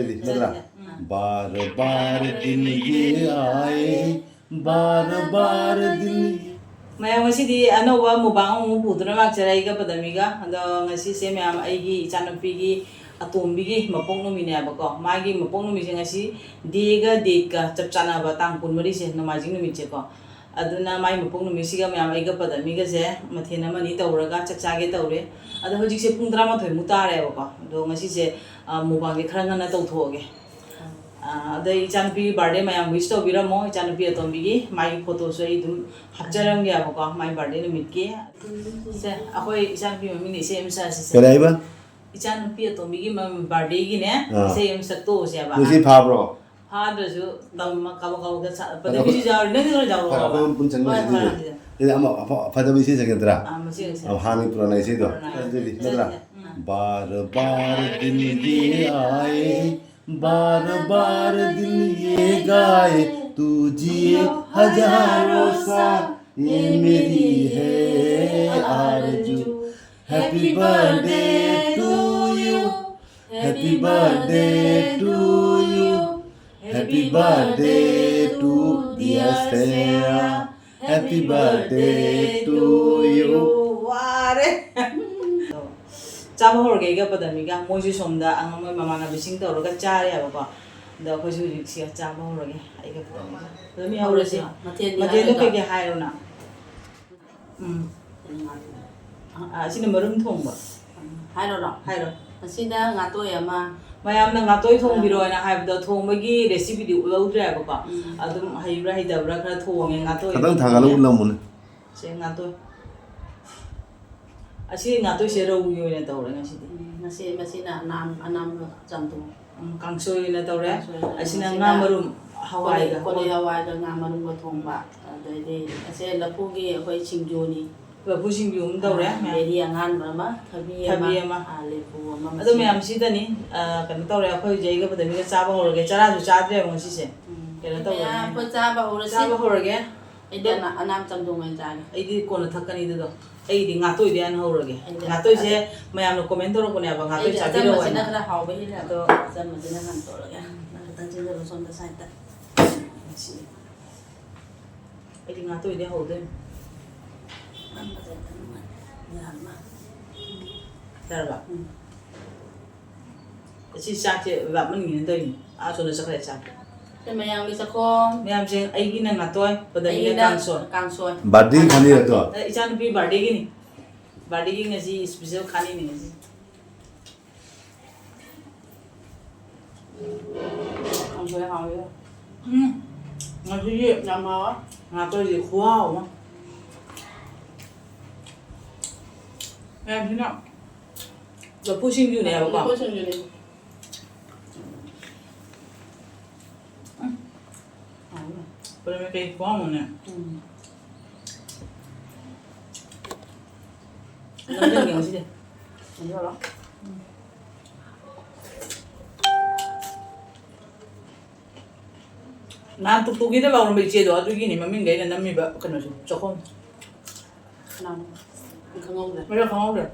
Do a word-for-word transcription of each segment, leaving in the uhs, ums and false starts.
ꯅꯠꯇ꯭ꯔꯥ? ꯎꯝ꯫ Bar bar ꯗꯤꯜ ꯌꯦ ꯑꯥꯌꯦ, bar bar ꯗꯤꯜ ꯌꯦ꯫ ꯃꯌꯥꯝ, ꯉꯁꯤꯗꯤ ꯑꯅꯧꯕ ꯃꯨꯛꯕꯥꯡ ꯑꯃꯨꯛ ꯄꯨꯗꯨꯅ ꯂꯥꯛꯆꯔꯦ ꯑꯩꯒ ꯄꯗꯃꯤꯒ꯫ ꯑꯗꯣ ꯉꯁꯤꯁꯦ ꯃꯌꯥꯝ, ꯑꯩꯒꯤ ꯏꯆꯥꯅꯨꯄꯤꯒꯤ ꯑꯇꯣꯝꯕꯤꯒꯤ ꯃꯄꯣꯛ ꯅꯨꯃꯤꯠꯅꯦꯕꯀꯣ꯫ ꯃꯥꯒꯤ ꯃꯄꯣꯛ ꯅꯨꯃꯤꯠꯁꯦ ꯉꯁꯤ ꯗꯦꯒ ꯗꯦꯠꯀ ꯆꯞ ꯆꯥꯟꯅꯕ, ꯇꯥꯡ ꯀꯨꯟꯃꯔꯤꯁꯦ, ꯅꯣꯡꯃꯥꯏꯖꯤꯡ ꯅꯨꯃꯤꯠꯁꯦꯀꯣ꯫ ꯑꯗꯨꯅ ꯃꯥꯏ ꯃꯄꯣꯛ ꯅꯨꯃꯤꯠꯁꯤꯒ ꯃꯌꯥꯝ ꯑꯩꯒ ꯄꯗꯃꯤꯒꯁꯦ ꯃꯊꯦꯜ ꯑꯃꯅꯤ ꯇꯧꯔꯒ ꯆꯥꯛ ꯆꯥꯒꯦ ꯇꯧꯔꯦ꯫ ꯑꯗꯣ ꯍꯧꯖꯤꯛꯁꯦ ꯄꯨꯡ ꯇꯔꯥꯃꯥꯊꯣꯏꯃꯨꯛ ꯇꯥꯔꯦꯕꯀꯣ꯫ ꯑꯗꯣ ꯉꯁꯤꯁꯦ, ꯑ, ꯃꯨꯛꯕꯥꯡꯁꯦ ꯈꯔ ꯉꯟꯅ ꯇꯧꯊꯣꯛꯑꯒꯦ꯫ ꯑ, ꯑꯗꯩ ꯏꯆꯥꯅꯨꯄꯤꯒꯤ ꯕꯥꯔꯗꯦ ꯃꯌꯥꯝ ꯋꯤꯁ ꯇꯧꯕꯤꯔꯝꯃꯣ꯫ ꯏꯆꯥꯅꯨꯄꯤ ꯑꯇꯣꯝꯕꯤꯒꯤ ꯃꯥꯒꯤ ꯐꯣꯇꯣꯁꯨ ꯑꯩ ꯑꯗꯨꯝ ꯍꯥꯞꯆꯔꯝꯒꯦꯕꯀꯣ, ꯃꯥꯏ ꯕꯥꯔꯗꯦ ꯅꯨꯃꯤꯠꯀꯤ꯫ ꯁꯦ, ꯑꯩꯈꯣꯏ ꯏꯆꯥꯅꯨꯄꯤ ꯃꯃꯤꯡꯅ ꯏꯁꯩ ꯑꯃ ꯁꯛꯑꯁꯤꯁꯦ꯫ ꯀꯔꯤ ꯍꯥꯏꯕ? ꯏꯆꯥꯅꯨꯄꯤ ꯑꯇꯣꯝꯕꯤꯒꯤ ꯃ-, ꯕꯥꯔꯗꯦꯒꯤꯅꯦ, ꯑꯥ꯫ ꯏꯁꯩ ꯑꯃ ꯁꯛꯇꯣꯛꯎꯁꯦꯕ꯫ ꯉꯁꯤ ꯐꯥꯕ꯭ꯔꯣ? ꯐꯥꯗ꯭ꯔꯁꯨ ꯇꯝ-, ꯀꯕꯛ ꯀꯕꯛꯇ ꯁꯛ-, ꯑꯗꯣ ꯄꯗꯃꯤꯁꯨ ꯌꯥꯎꯔꯤ, ꯅꯪꯁꯨ ꯈꯔ ꯌꯥꯎꯔꯣ꯫ ꯍꯣꯏ, ꯑꯩꯈꯣꯏ ꯑꯍꯨꯝ ꯄꯨꯟ ꯆꯪꯃꯤꯟꯅꯁꯤ ꯍꯣꯏ, ꯑꯗꯨꯗꯤ꯫ ꯍꯣꯏ꯫ ꯑꯗꯨꯗꯤ ꯑꯃ ꯑꯐ-, ꯑꯐꯗꯕ ꯏꯁꯩ ꯁꯛꯀꯗ꯭ꯔꯥ? ꯑꯥ, ꯃꯁꯤ ꯏꯁꯩ꯫ ꯑ, ꯍꯥꯟꯅꯒꯤ ꯄꯨꯔꯥꯅ ꯏꯁꯩꯗꯣ? ꯄꯨꯔꯥꯅ꯫ ꯑꯗꯨꯗꯤ, ꯅꯠꯇ꯭ꯔꯥ? ꯎꯝ꯫ ꯕꯥꯔ ꯕꯥꯔ ꯗꯤꯜ ꯌꯦ ꯑꯥꯌꯦ, ꯕꯥꯔ ꯕꯥꯔ ꯗꯤꯜ ꯌꯦ ꯒꯥꯌꯦ, ꯇꯨ ꯖꯤꯌꯦ ꯍꯖꯥꯔꯣ ꯁꯥꯜ, ꯌꯦ ꯃꯦꯔꯤ ꯍꯦ ꯑꯥꯔꯖꯨ꯫ Happy birthday to you. Happy birthday to you. Happy birthday to dear Shreya. Happy birthday to you. ꯋꯥꯔꯦ꯫ ꯆꯥꯕ ꯍꯧꯔꯒꯦ ꯑꯩꯒ ꯄꯗꯃꯤꯒ꯫ ꯃꯣꯏꯁꯨ ꯁꯣꯝꯗ ꯑꯉꯥꯡ, ꯃꯣꯏ ꯃꯃꯥꯟꯅꯕꯤꯁꯤꯡ ꯇꯧꯔꯒ ꯆꯥꯔꯦꯕꯀꯣ꯫ ꯑꯗꯣ ꯑꯩꯈꯣꯏꯁꯨ ꯍꯧꯖꯤꯛꯁꯤ ꯆꯥꯕ ꯍꯧꯔꯒꯦ ꯑꯩꯒ ꯄꯗꯃꯤꯒ꯫ ꯑꯗꯨꯝ ꯌꯥꯎꯔꯁꯤ꯫ ꯃꯊꯦꯜꯗꯤ ꯃꯊꯦꯜꯗꯣ ꯍꯥꯏꯔꯣꯏꯗ꯭ꯔꯣ? ꯀꯩꯀꯩ ꯍꯥꯏꯔꯣꯅ? ꯎꯝ꯫ ꯀꯩꯅꯣ ꯉꯥꯛꯇꯅꯦ꯫ ꯑ, ꯑꯁꯤꯅ ꯃꯔꯨꯝ ꯊꯣꯡꯕ꯫ ꯎꯝ, ꯍꯥꯏꯔꯣꯔꯣ? ꯍꯥꯏꯔꯣ꯫ ꯃꯁꯤꯅ ꯉꯥꯇꯣꯏ ꯑꯃ꯫ ꯃꯌꯥꯝꯅ ꯉꯥꯇꯣꯏ ꯊꯣꯡꯕꯤꯔꯣ ꯍꯥꯏꯅ ꯍꯥꯏꯕꯗꯣ, ꯊꯣꯡꯕꯒꯤ recipeꯗꯤ ꯎꯠꯍꯧꯗ꯭ꯔꯦꯕꯀꯣ꯫ ꯎꯝ꯫ ꯑꯗꯨꯝ ꯍꯩꯕ꯭ꯔꯥ ꯍꯩꯇꯕ꯭ꯔꯥ ꯈꯔ ꯊꯣꯡꯉꯦ ꯉꯥꯇꯣꯏ꯫ ꯈꯤꯇꯪ ꯊꯥꯡꯒꯠꯂ ꯎꯠꯂꯝꯃꯨꯅꯦ꯫ ꯁꯦ ꯉꯥꯇꯣꯏ꯫ ꯑꯁꯤ ꯉꯥꯇꯣꯏꯁꯦ ꯔꯧꯒꯤ ꯑꯣꯏꯅ ꯇꯧꯔꯦ ꯉꯁꯤꯗꯤ꯫ ꯎꯝ, ꯉꯁꯤ ꯃꯁꯤꯅ ꯑꯅꯥꯝ-, ꯑꯅꯥꯝꯕ ꯆꯝꯊꯣꯡ꯫ ꯎꯝ, ꯀꯥꯡꯁꯣꯏ ꯑꯣꯏꯅ ꯇꯧꯔꯦ꯫ ꯀꯥꯡꯁꯣꯏ ꯑꯣꯏꯅ꯫ ꯑꯁꯤꯅ ꯑꯁꯤꯅ ꯉꯥ ꯃꯔꯨꯝ ꯍꯋꯥꯏꯒ꯫ ꯀꯣꯂꯤ, ꯀꯣꯂꯤ ꯍꯋꯥꯏꯒ ꯉꯥ ꯃꯔꯨꯝꯒ ꯊꯣꯡꯕ꯫ ꯑꯗꯩꯗꯤ ꯑꯁꯦ ꯂꯐꯨꯒꯤ ꯑꯩꯈꯣꯏ ꯁꯤꯡꯖꯨꯅꯤ꯫ ꯂꯐꯨ ꯁꯤꯡꯖꯨ ꯑꯃ ꯇꯧꯔꯦ꯫ ꯑꯥ, ꯃꯌꯥꯝ꯫ ꯕꯦꯔꯤ ꯑꯉꯥꯟꯕ ꯑꯃ, ꯊꯕꯤ ꯑꯃ, ꯊꯕꯤ ꯑꯃ꯫ ꯑꯥ, ꯂꯦꯕꯨ ꯑꯃ, ꯑꯗꯣ ꯃꯁꯤ꯫ ꯃꯌꯥꯝꯁꯤꯗꯅꯤ, ꯑꯥ, ꯀꯩꯅꯣ ꯇꯧꯔꯦ, ꯑꯩꯈꯣꯏ ꯍꯧꯖꯤꯛ ꯑꯩꯒ ꯄꯗꯃꯤꯒ ꯆꯥꯕ ꯍꯧꯔꯒꯦ꯫ ꯆꯔꯥꯁꯨ ꯆꯥꯗ꯭ꯔꯦꯕ ꯉꯁꯤꯁꯦ꯫ ꯎꯝ꯫ ꯀꯩꯅꯣ ꯇꯧꯔꯦ꯫ ꯃꯌꯥꯝ ꯑꯩꯈꯣꯏ ꯆꯥꯕ ꯍꯧꯔꯁꯤ꯫ ꯆꯥꯕ ꯍꯧꯔꯒꯦ꯫ ꯑꯩꯗꯤ ꯑꯗꯣ ꯑꯅꯥ-, ꯑꯅꯥꯝ ꯆꯝꯊꯣꯡ ꯑꯣꯏꯅ ꯆꯥꯒꯦ꯫ ꯑꯩꯗꯤ ꯀꯣꯟꯅ ꯊꯛꯀꯅꯤ ꯑꯗꯨꯗꯣ꯫ ꯑꯩꯗꯤ ꯉꯥꯇꯣꯏꯗꯤ ꯍꯥꯟꯅ ꯍꯧꯔꯒꯦ꯫ ꯑꯩꯗꯤ ꯉꯥꯇꯣꯏꯁꯦ ꯃꯌꯥꯝꯅ comment ꯇꯧꯔꯛꯄꯅꯦꯕ, ꯉꯥꯇꯣꯏ ꯑꯩꯗꯤ ꯆꯥꯕꯤꯔꯛꯑꯣ ꯑꯆꯝꯕꯁꯤꯅ ꯍꯥꯏꯅ꯫ ꯈꯔ ꯍꯥꯎꯕ ꯍꯦꯜꯂꯦꯕ꯫ ꯑꯗꯣ ꯑꯆꯝꯕꯁꯤꯅ ꯍꯥꯟꯅ ꯇꯧꯔꯒꯦ꯫ ꯅꯪ ꯈꯤꯇꯪ ꯆꯦꯟꯖꯜꯂꯣ ꯁꯣꯝꯗ side ꯇ꯫ ꯁꯤ꯫ ꯑꯩꯗꯤ ꯉꯥꯇꯣꯏꯗꯤ ꯍꯧꯗꯣꯏꯅꯤ꯫ ꯅꯝꯕꯁꯦ ꯌꯥꯝ ꯅꯨꯡꯉꯥꯏ꯫ ꯌꯥꯔꯕ? ꯌꯥꯔꯕ? ꯎꯝ꯫ ꯑꯁꯤ ꯆꯥꯛꯁꯦ ꯂꯥꯞꯃꯟꯒꯤꯅ ꯇꯧꯔꯤꯅꯤ꯫ ꯑꯥ ꯁꯣꯝꯗ ꯆꯠꯈ꯭ꯔꯦ ꯆꯥꯛ꯫ ꯁꯤ ꯃꯌꯥꯝꯒꯤ ꯆꯥꯛꯈꯣꯝ꯫ ꯃꯌꯥꯝꯁꯦ ꯑꯩꯒꯤꯅ ꯉꯥꯇꯣꯏ, ꯄꯗꯃꯤꯅ ꯑꯩꯒꯤꯅ ꯀꯥꯡꯁꯣꯏ꯫ ꯀꯥꯡꯁꯣꯏ꯫ Birthday ꯈꯟꯅꯤꯔꯗꯣ? ꯑ, ꯏꯆꯥꯅꯨꯄꯤ birthday ꯒꯤꯅꯤ꯫ Birthday ꯒꯤ ꯉꯁꯤ special ꯈꯥꯅꯤꯅꯦ ꯉꯁꯤ꯫ ꯀꯥꯡꯁꯣꯏ ꯍꯥꯎꯋꯦ꯫ ꯎꯝ꯫ ꯉꯁꯤꯒꯤ ꯌꯥꯝ ꯍꯥꯎꯋꯦ꯫ ꯉꯥꯇꯣꯏꯁꯦ ꯈꯨꯍꯥꯎ ꯑꯃ꯫ ꯃꯌꯥꯝꯁꯤꯅ ꯂꯐꯨ ꯁꯤꯡꯖꯨꯅꯦ ꯍꯥꯏꯕꯀꯣ꯫ ꯂꯐꯨ ꯁꯤꯡꯖꯨꯅꯦ꯫ ꯎꯝ꯫ ꯍꯥꯎꯋꯦ꯫ ꯄꯗꯃꯤ ꯀꯩ ꯈꯨꯍꯥꯎꯅꯣꯅꯦ꯫ ꯎꯝ꯫ ꯅꯝꯖꯟꯒꯦ ꯉꯁꯤꯗꯤ꯫ ꯅꯝꯖꯜꯂꯣ꯫ ꯎꯝ꯫ ꯅꯍꯥꯟ ꯄꯨꯄꯨꯒꯤꯗ ꯂꯥꯎꯔꯝꯕ ꯏꯆꯦꯗꯣ, ꯑꯗꯨꯒꯤꯅꯤ ꯃꯃꯤꯡꯗ ꯑꯩꯅ ꯅꯝꯃꯤꯕ ꯀꯩꯅꯣꯁꯦ, ꯆꯥꯛꯈꯨꯝ꯫ ꯀꯅꯥꯅꯣ? ꯑꯩ ꯈꯪꯍꯧꯗ꯭ꯔꯦ꯫ ꯃꯁꯛ ꯈꯪꯍꯧꯗ꯭ꯔꯦ꯫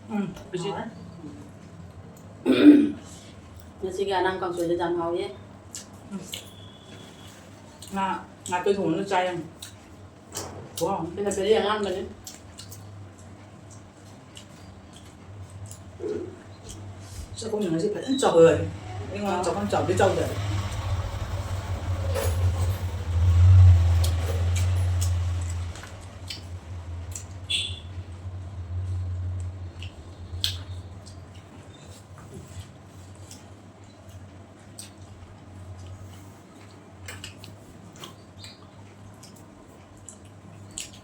ꯎꯝ, ꯏꯆꯦ꯫ ꯍꯥꯎꯔꯦ꯫ ꯉꯁꯤꯒꯤ ꯑꯅꯥꯝ ꯀꯥꯡꯁꯣꯏꯗꯨ ꯌꯥꯝ ꯍꯥꯎꯋꯦ꯫ ꯎꯝ꯫ ꯉꯥ, ꯉꯥꯇꯣꯏ ꯊꯣꯡꯕꯗꯨ ꯆꯥ ꯌꯥꯝ꯫ ꯋꯥꯎ꯫ ꯁꯤꯅ ꯕꯦꯔꯤ ꯑꯉꯥꯡꯕꯅꯤ꯫ ꯆꯥꯛꯈꯨꯝꯁꯦ ꯉꯁꯤ ꯐꯖꯅ ꯆꯥꯎꯈꯠꯂꯦ꯫ ꯑꯩꯉꯣꯟꯗ ꯆꯥꯛꯈꯨꯝ ꯆꯥꯎꯗꯤ ꯆꯥꯎꯗꯦ꯫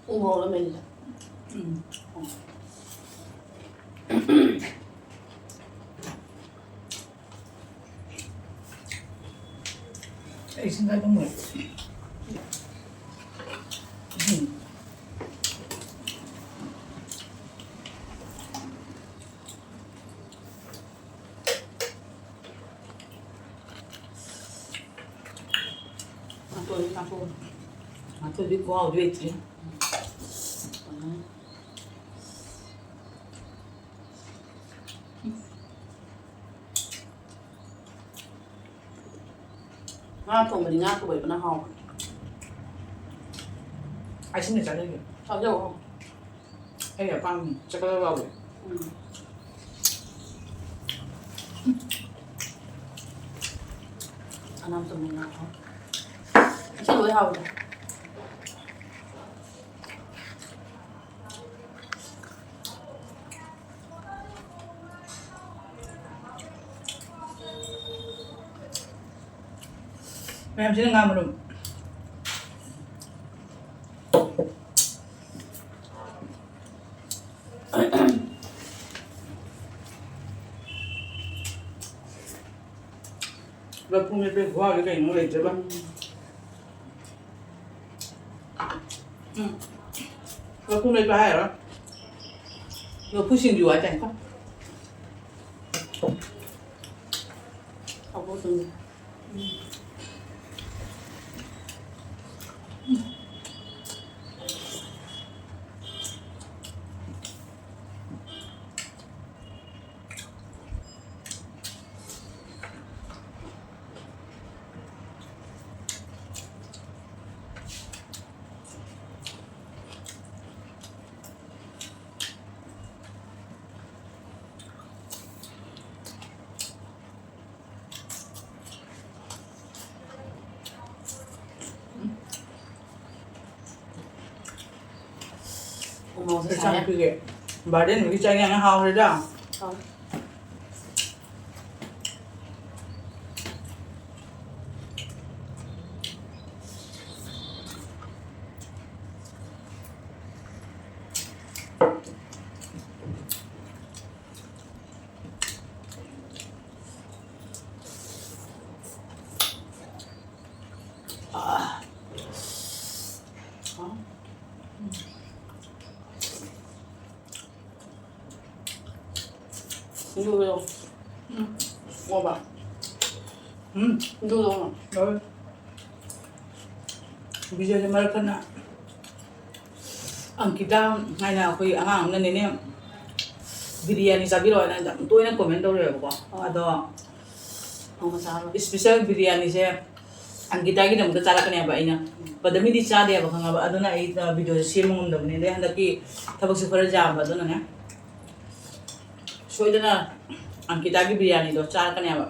ꯎ ꯃꯣꯔꯣꯛ ꯑꯃ ꯃꯦꯠꯂꯤꯗ꯫ ꯎꯝ꯫ ꯑꯩ ꯏꯁꯤꯡ ꯊꯛꯄ ꯂꯣꯏꯔꯦ꯫ ꯎꯝ꯫ ꯉꯥꯊꯣꯏꯗꯤ ꯈꯨꯍꯥꯎꯗꯤ ꯂꯩꯇ꯭ꯔꯦ꯫ ꯉꯥ ꯊꯣꯡꯕꯗꯤ ꯉꯥ ꯊꯣꯡꯕꯅ ꯍꯥꯎꯕꯅꯦ꯫ ꯑꯩ ꯁꯤꯅ ꯆꯥꯖꯒꯦ꯫ ꯆꯥꯖꯧ꯫ ꯑꯩ ꯑꯄꯥꯝꯕꯅꯤ꯫ ꯆꯀꯗ ꯂꯥꯎꯕ꯫ ꯎꯝ꯫ ꯁꯅꯥꯝ ꯆꯨꯝꯅ ꯉꯥ ꯊꯣꯡ꯫ ꯉꯁꯤ ꯂꯣꯏ ꯍꯥꯎꯔꯦ꯫ ꯃꯌꯥꯝꯁꯤꯅ ꯉꯥ ꯃꯔꯨꯝ꯫ ꯂꯐꯨ ꯃꯦꯠꯄꯩ ꯈꯨꯍꯥꯎꯗꯤ ꯀꯩꯅꯣ ꯂꯩꯇ꯭ꯔꯦꯕ꯫ ꯎꯝ꯫ ꯂꯐꯨ ꯃꯦꯠꯄ ꯍꯥꯏꯔꯣ꯫ ꯂꯐꯨ ꯁꯤꯡꯖꯨ ꯍꯥꯏꯇꯥꯏꯀꯣ꯫ ꯂꯐꯨ ꯁꯤꯡꯖꯨ꯫ ꯎꯃꯣꯔꯣꯛꯁꯦ ꯁꯥꯏꯍꯦ꯫ ꯏꯆꯥꯅꯨꯄꯤꯒꯤ ꯕꯥꯔꯗꯦ ꯅꯨꯃꯤꯠꯀꯤ ꯆꯥꯛ ꯏꯟꯖꯥꯡ ꯍꯥꯎꯔꯦꯗ꯫ ꯍꯥꯎ꯫ ꯁꯤꯡꯖꯨꯗꯣ꯫ ꯎꯝ꯫ ꯑꯣꯕ꯫ ꯎꯝ꯫ ꯁꯤꯡꯖꯨꯗꯣ꯫ ꯂꯧꯔꯦ꯫ ꯕꯤꯖꯣꯏꯁꯦ ꯃꯔꯛ ꯈꯟꯅ ꯑꯪꯀꯤꯇꯥ ꯍꯥꯏꯅ ꯑꯩꯈꯣꯏ ꯑꯉꯥꯡ ꯑꯃꯅꯅꯦꯅꯦ, ꯕꯤꯔꯌꯥꯅꯤ ꯆꯥꯕꯤꯔꯛꯑꯣ ꯍꯥꯏꯅ ꯌꯥꯝ ꯇꯣꯏꯅ ꯀꯣꯃꯦꯟ ꯇꯧꯔꯛꯑꯦꯕꯀꯣ꯫ ꯑꯣ꯫ ꯑꯗꯣ ꯅꯣꯡꯃ ꯆꯥꯔꯣ꯫ ꯏꯁꯄꯤꯁꯦꯜ ꯕꯤꯔꯌꯥꯅꯤꯁꯦ ꯑꯪꯀꯤꯇꯥꯒꯤꯗꯃꯛꯇ ꯆꯥꯔꯛꯀꯅꯦꯕ ꯑꯩꯅ꯫ ꯄꯗꯃꯤꯗꯤ ꯆꯥꯗꯦꯕ, ꯈꯪꯉꯕ? ꯑꯗꯨꯅ ꯑꯩ, ꯑ, ꯚꯤꯗꯤꯑꯣꯁꯦ ꯁꯦꯝꯕ ꯉꯝꯗꯕꯅꯦ꯫ ꯑꯗꯩ ꯍꯟꯗꯛꯀꯤ ꯊꯕꯛꯁꯦ ꯈꯔ ꯌꯥꯝꯕ, ꯑꯗꯨꯅꯅꯦ꯫ ꯁꯣꯏꯗꯅ ꯑꯪꯀꯤꯇꯥꯒꯤ ꯕꯤꯔꯌꯥꯅꯤꯗꯣ ꯆꯥꯔꯛꯀꯅꯦꯕ꯫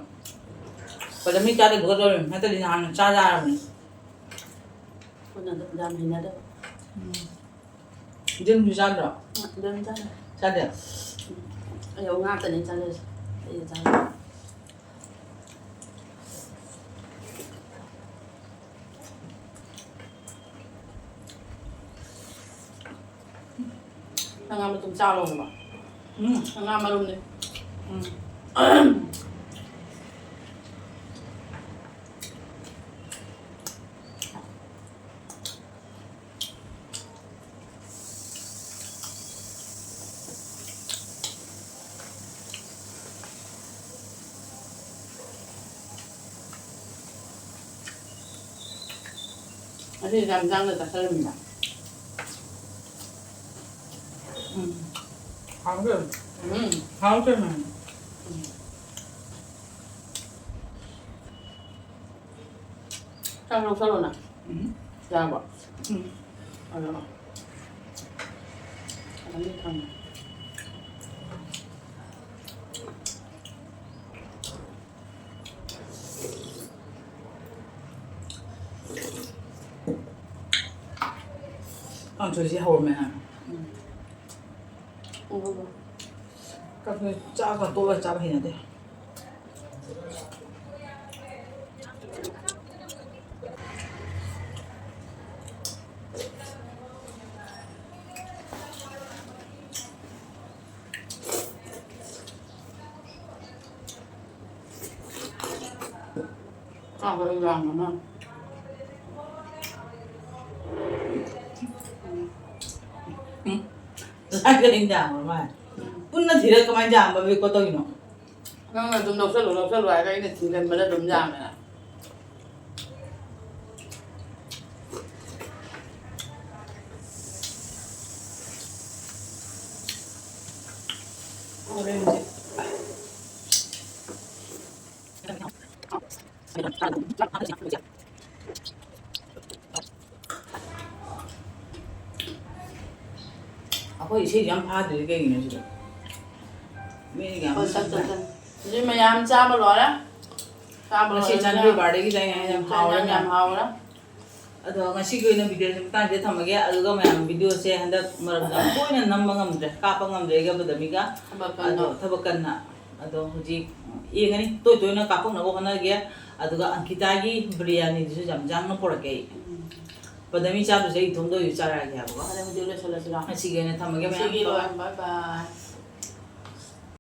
ꯄꯗꯃꯤ ꯆꯥꯗꯕꯒ ꯇꯧꯔꯤꯅꯤ, ꯅꯠꯇ꯭ꯔꯗꯤ ꯅꯍꯥꯟ ꯆꯥ ꯌꯥꯔꯕꯅꯤ꯫ ꯑꯩꯈꯣꯏꯅ ꯑꯗꯨꯝ ꯌꯥꯝ ꯍꯩꯅꯗꯕ꯫ ꯎꯝ꯫ ꯌꯦꯔꯨꯝꯁꯨ ꯆꯥꯗ꯭ꯔꯣ? ꯌꯦꯔꯨꯝ ꯆꯥꯗꯦ꯫ ꯆꯥꯗꯦ? ꯎꯝ꯫ ꯑꯩ ꯉꯥ ꯉꯥꯛꯇꯅꯦ ꯆꯥꯖꯩꯁꯦ꯫ ꯑꯩ ꯆꯥꯗꯦ꯫ ꯍꯪꯒꯥꯝ ꯃꯇꯨꯝ ꯆꯥꯎ ꯂꯧꯔꯕ? ꯎꯝ꯫ ꯍꯪꯒꯥꯝ ꯃꯔꯨꯝꯅꯦ꯫ ꯎꯝ꯫ ꯉꯁꯤꯗꯤ ꯌꯥꯝ ꯆꯥꯡꯅ ꯆꯥꯁꯜꯂꯝꯃꯤꯅ꯫ ꯎꯝ꯫ ꯍꯥꯎꯗꯣꯏꯅꯤ꯫ ꯎꯝ꯫ ꯍꯥꯎꯗꯣꯏꯅꯤ꯫ ꯎꯝ꯫ ꯆꯥꯛ ꯂꯧꯁꯜꯂꯣꯅ꯫ ꯎꯝ꯫ ꯌꯥꯔꯕꯣ? ꯎꯝ꯫ ꯑꯗꯣ ꯑꯗꯨꯝ ꯊꯝꯃꯦ꯫ ꯀꯥꯡꯁꯣꯏꯁꯦ ꯍꯧꯔꯝꯃꯦ ꯍꯥ? ꯎꯝ꯫ ꯎꯝ꯫ ꯀꯥꯡꯁꯣꯏ ꯆꯥꯛꯀ ꯇꯣꯠꯂ ꯆꯥꯕ ꯍꯩꯅꯗꯦ꯫ ꯆꯥꯕ ꯌꯥꯝꯕꯅ꯫ ꯎꯝ꯫ ꯆꯥꯛꯀ ꯏꯟꯖꯥꯡ ꯑꯃ ꯃꯥꯜꯂꯦ꯫ ꯄꯨꯟꯅ ꯊꯤꯔꯒ ꯀꯃꯥꯏꯅ ꯌꯥꯝꯕ ꯃꯤꯀꯣ ꯇꯧꯔꯤꯅꯣ? ꯅꯪꯅ ꯑꯗꯨꯝ ꯂꯧꯁꯜꯂꯨ, ꯂꯧꯁꯜꯂꯨ ꯍꯥꯏꯔꯒ ꯑꯩꯅ ꯊꯤꯡꯖꯟꯕꯗ ꯑꯗꯨꯝ ꯌꯥꯝꯃꯦꯅ꯫ ꯍꯣꯔꯦꯟꯁꯦ꯫ ꯑꯩꯈꯣꯏ ꯏꯁꯩꯁꯨ ꯌꯥꯝ ꯐꯥꯗ꯭ꯔꯤ, ꯀꯩꯒꯤꯅꯣ ꯁꯤꯗ? ꯃꯤ ꯌꯥꯝ ꯍꯣꯏ, ꯆꯠ, ꯆꯠ, ꯆꯠ꯫ ꯍꯧꯖꯤꯛ ꯃꯌꯥꯝ ꯆꯥꯕ ꯂꯣꯏꯔꯦ꯫ ꯆꯥꯕ ꯉꯁꯤ ꯂꯣꯏꯔꯕꯅꯤꯅ ꯆꯥꯟꯗꯦꯜ ꯕꯥꯔꯗꯦꯒꯤ ꯆꯥꯛ ꯏꯟꯁꯥꯡ ꯌꯥꯝ ꯆꯥꯛ ꯏꯟꯁꯥꯡ ꯍꯥꯎꯔꯦ꯫ ꯌꯥꯝ ꯍꯥꯎꯔꯦ꯫ ꯑꯗꯣ ꯉꯁꯤꯒꯤ ꯑꯣꯏꯅ ꯚꯤꯗꯤꯑꯣꯁꯦ ꯃꯇꯥꯡꯁꯤꯗ ꯊꯝꯃꯒꯦ, ꯑꯗꯨꯒ ꯃꯌꯥꯝ ꯚꯤꯗꯤꯑꯣꯁꯦ ꯍꯟꯗꯛ ꯃꯔꯛ ꯌꯥꯝ ꯇꯣꯏꯅ ꯅꯝꯕ ꯉꯝꯗ꯭ꯔꯦ, ꯀꯥꯞꯄ ꯉꯝꯗ꯭ꯔꯦ ꯑꯩꯒ ꯄꯗꯃꯤꯒ꯫ ꯊꯕꯛ ꯀꯟꯅ꯫ ꯑꯗꯣ ꯊꯕꯛ ꯀꯟꯅ꯫ ꯑꯗꯣ ꯍꯧꯖꯤꯛ ꯌꯦꯡꯉꯅꯤ, ꯇꯣꯏ ꯇꯣꯏꯅ ꯀꯥꯞꯄꯛꯅꯕ ꯍꯣꯠꯅꯒꯦ꯫ ꯑꯗꯨꯒ ꯑꯪꯀꯤꯇꯥꯒꯤ ꯕꯤꯔꯌꯥꯅꯤꯗꯨꯁꯨ ꯌꯥꯝ ꯌꯥꯡꯅ ꯄꯨꯔꯛꯀꯦ ꯑꯩ꯫ ꯎꯝ꯫ ꯄꯗꯃꯤ ꯆꯥꯗꯣꯏꯁꯦ ꯑꯩ ꯏꯇꯣꯝꯗ ꯑꯣꯏꯁꯨ ꯆꯥꯔꯛꯑꯒꯦ ꯍꯥꯏꯕꯀꯣ꯫ ꯑꯗꯣ ꯍꯧꯖꯤꯛ ꯂꯣꯏꯁꯤꯜꯂꯁꯤꯔꯣ? ꯉꯁꯤꯒꯤ ꯑꯣꯏꯅ ꯊꯝꯃꯒꯦ ꯃꯌꯥꯝ꯫ ꯉꯁꯤꯒꯤ ꯂꯣꯏꯔꯦ, bye bye꯫